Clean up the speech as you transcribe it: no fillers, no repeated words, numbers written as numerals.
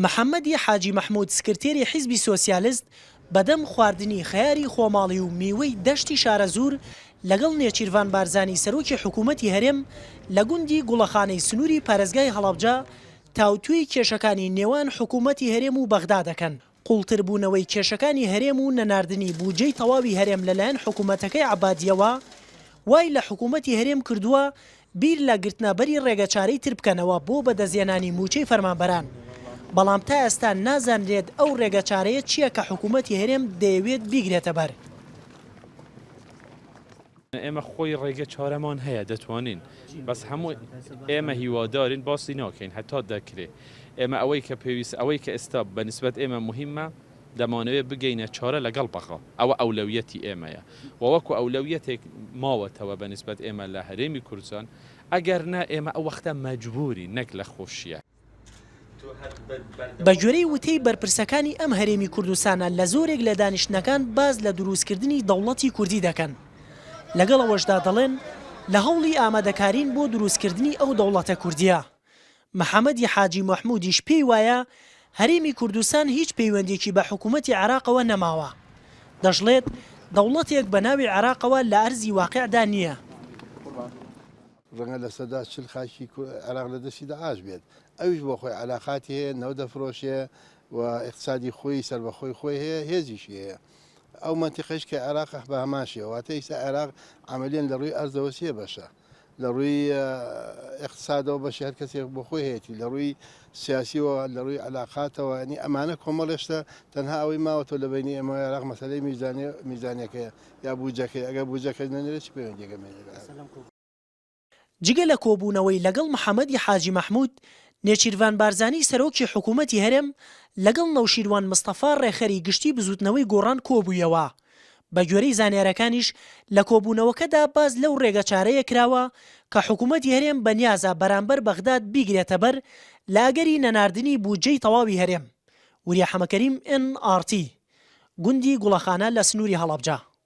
محەمەدی حاجی مەحمود سکرتێری حیزبی سۆسیالست بەدەم خواردنی خەیاری خۆماڵی و میوەی دەشتی شارەزوور لەگەڵ نێچیرڤان بارزانی سەرۆکی حکوومەتی هەرێم لە گوندی گوڵەخانەی سنووری پارێزگای هەڵەبجە تاوتوێی کێشەکانی نێوان حکوومەتی هەرێم و بەغدا دەکەن. قوڵتربوونەوەی کێشەکانی هەرێم و نەناردنی بودجەی تەواوی هەرێم لەلایەن حکومەتەکەی عەبادییەوە، وای لە حکومەتی هەرێم کردووە بیر لە گرتنەبەری ڕێگەچارەی تر بکەنەوە بۆ بەدەستهێنانی مووچەی فەرمانبەران، بەڵام تا ئێستا نازانرێت ئەو ڕێگەچارەیە چییە کە حکومەتی هەرێم دەیەوێت بیگرێتەبەر. ئێمە خۆی ڕێگە چارەمان هەیە دەتوانین بەس هەموو ئێمە هیوادارین باسی ناکەین هەتا دەکرێ ئێمە ئەوەی کە پێویست ئەوەی کە ئێستا بە نسبەت ئێمە مهمە دەمانەوێت بگەینە چارە لەگەڵ بەغا ئەوە ئەولەویەتی ئێمەیە و وەکو ئەولەویەتێک ماوەتەوە بە نسبەت ئێمە لە هەرێمی کوردستان ئەگەر نا ئێمە ئەو وەختە مەجبورین نەک لە خۆشیە. بەگوێرەی وتەی بەرپرسەکانی ئەم هەرێمی کوردستانە لە زۆرێک لە دانیشتنەکان باس لە دروستکردنی دەوڵەتی کوردی دەکەن، لەگەڵ ئەوەشدا دەڵێن لە هەوڵی ئامادەکارین بۆ دروستکردنی ئەو دەوڵەتە کوردییە. محەمەدی حاجی مەحمودیش پێی وایە هەرێمی کوردستان هیچ پەیوەندیەکی بە حکومەتی عێراقەوە نەماوە. دەشڵێت دەوڵەتێک بە ناوی عێراقەوە لە ئەرزی واقیعدا نییە. ڕەنگە 40% خاکی عێراق لە دەستی داعش بێت، ئەویش بۆ خۆی عەلاقاتی هەیە، نەوت دەفرۆشێ و ئیقتسادی خۆی سەربەخۆی خۆی هەیە، هێزیشی هەیە. ئەو مەنتیقەیش کە عێراق بە هەمان شێوە، واتە ئیستا عێراق عەمەلیەن لە ڕووی ئەرزەوە سێ بەشە، لە ڕووی ئیقتسادەوە بەشی هەر کەسێک بۆ خۆی هەیەتی، لە ڕووی سیاسیەوە، لە ڕووی عەلاقاتەوە، یانی ئەمانە کۆمەڵێ شتە، تەنها ئەوەی ماوەتەوە لە بەینی ئێمە و عێراق مەسەلەی میزانیەکەیە. یا بودجەکەی، ئەگەر بودجەکەش نەنێرێت چ پەیوەندیەک ئەمێنێت بە عێراق؟ جگە لە کۆبوونەوەی لەگەڵ محەمەدی حاجی مەحمود، نێچیرڤان بارزانی سەرۆکی حکوومەتی هەرێم لەگەڵ نەوشیروان مستەفا ڕێکخەری گشتی بزووتنەوەی گۆڕان کۆبوویەوە. بەگوێرەی زانیارەکانیش لە کۆبوونەوەکەدا باس لەو ڕێگەچارەیە کراوە کە حکوومەتی هەرێم بەنیازە بەرامبەر بەغداد بیگرێتەبەر لە ئەگەری نەناردنی بودجەی تەواوی هەرێم. وریا حەمەکەریم، ئێن ئاڕ تی. گوندی گوڵەخانە لە سنووری هەڵەبجە.